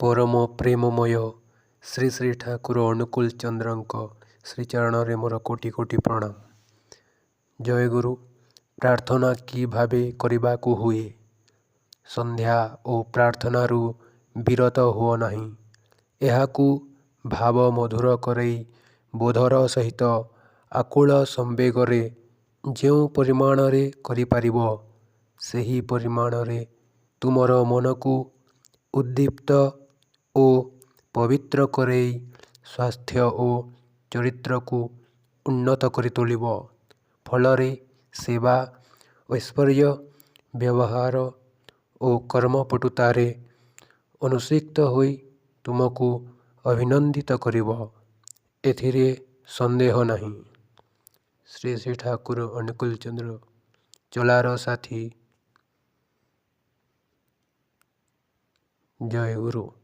ପରମ ପ୍ରେମମୟ ଶ୍ରୀ ଶ୍ରୀ ଠାକୁର ଅନୁକୂଳ ଚନ୍ଦ୍ରଙ୍କ ଶ୍ରୀଚରଣରେ ମୋର କୋଟି କୋଟି ପ୍ରଣାମ। ଜୟଗୁରୁ। ପ୍ରାର୍ଥନା କି ଭାବେ କରିବାକୁ ହୁଏ? ସନ୍ଧ୍ୟା ଓ ପ୍ରାର୍ଥନାରୁ ବିରତ ହୁଅ ନାହିଁ। ଏହାକୁ ଭାବ ମଧୁର କରେଇ ବୋଧର ସହିତ ଆକୁଳ ସମ୍ବେଗରେ ଯେଉଁ ପରିମାଣରେ କରିପାରିବ, ସେହି ପରିମାଣରେ ତୁମର ମନକୁ ଉଦ୍ଦୀପ୍ତ ଓ ପବିତ୍ର କରେଇ ସ୍ୱାସ୍ଥ୍ୟ ଓ ଚରିତ୍ରକୁ ଉନ୍ନତ କରି ତୋଳିବ। ଫଳରେ ସେବା, ଐଶ୍ୱର୍ଯ୍ୟ, ବ୍ୟବହାର ଓ କର୍ମପଟୁତାରେ ଅନୁସିକ୍ତ ହୋଇ ତୁମକୁ ଅଭିନନ୍ଦିତ କରିବ, ଏଥିରେ ସନ୍ଦେହ ନାହିଁ। ଶ୍ରୀ ଶ୍ରୀ ଠାକୁର ଅନୁକୂଳ ଚନ୍ଦ୍ର, ଚଳାର ସାଥୀ। ଜୟ ଗୁରୁ।